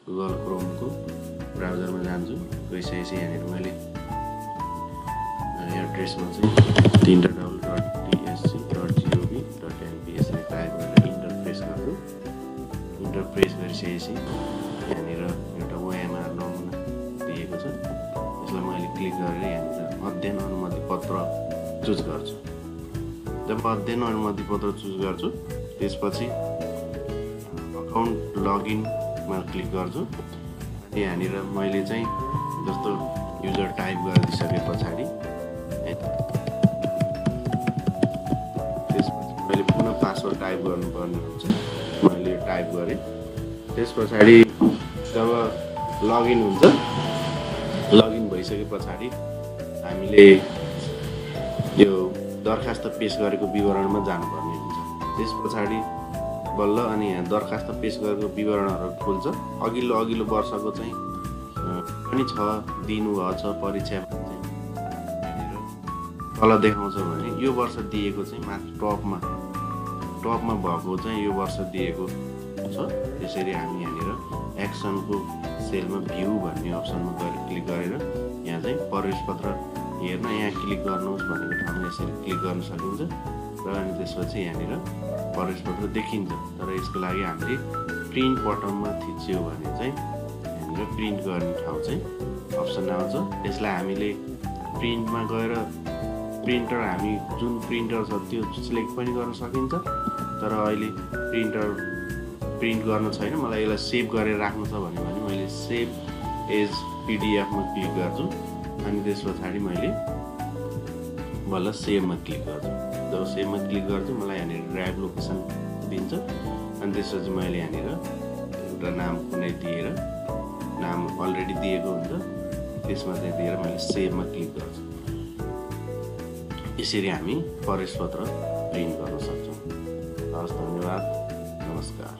Google क्रोमको ब्राउजरमा जान्छु। गइसकेपछि यहाँनिर मैले एड्रेसमा चाहिँ www.tsc.gov.np यसरी टाइप गरेर इन्टर प्रेस गर्छु। इन्टर प्रेस गरिसकेपछि यहाँनिर एउटा OMR नमुना दिएको छ। यसलाई मैले क्लिक गरेर यहाँनिर अध्ययन अनुमति पत्र चुज गर्छु। जब अध्ययन अनुमति पत्र चुज गर्छु त्यसपछि अकाउन्ट लगइनमा क्लिक गर्छु। यहाँनिर मैले चाहिँ जस्तो युजर टाइप गरिसके पछाडि त्यसपछि मैले पुनः पासवर्ड टाइप गर्नुपर्ने हुन्छ। मैले टाइप गरेँ। त्यस पछाडि जब लगइन हुन्छ, लगइन भइसके पछाडि हामीले यो दरखास्त पेश गरेको विवरणमा जानुपर्ने हुन्छ। त्यस पछाडि बल्ल अनि यहाँ दरखास्त पेश गरेको विवरणहरू खुल्छ। अघिल्लो वर्षको चाहिँ पनि छ दिनुभएको छ परीक्षा तल देखाउँछ भने यो वर्ष दिएको चाहिँ माथि टपमा भएको चाहिँ यो वर्ष दिएको छ। त्यसरी हामी यहाँनिर एक्सनको सेलमा भ्यू भन्ने अप्सनमा गएर क्लिक गरेर यहाँ चाहिँ प्रवेश पत्र हेर्न यहाँ क्लिक गर्नुहोस् भनेको ठाउँमा यसरी क्लिक गर्न सकिन्छ र अनि त्यसपछि यहाँनिर प्रवेश पत्र देखिन्छ। तर यसको लागि हामीले प्रिन्ट बटनमा थिच्यो भने चाहिँ यहाँनिर प्रिन्ट गर्ने ठाउँ चाहिँ अप्सन आउँछ। यसलाई हामीले प्रिन्टमा गएर प्रिन्टर हामी जुन प्रिन्टर छ त्यो सिलेक्ट पनि गर्न सकिन्छ। तर अहिले प्रिन्ट गर्न छैन, मलाई यसलाई सेभ गरेर राख्नु छ भने मैले सेभ एज पिडिएफमा क्लिक गर्छु। अनि त्यस पछाडि मैले बल्ल सेभमा क्लिक गर्छु। जब सेभमा क्लिक गर्छु मलाई यहाँनिर ड्राइभ लोकेसन दिन्छ। अनि त्यसपछि मैले यहाँनिर एउटा नाम कुनै दिएर, नाम अलरेडी दिएको हुन्छ त्यसमा चाहिँ दिएर मैले सेभमा क्लिक गर्छु। यसरी हामी प्रवेश पत्र प्रिन्ट गर्न सक्छौँ। हस्, धन्यवाद, नमस्कार।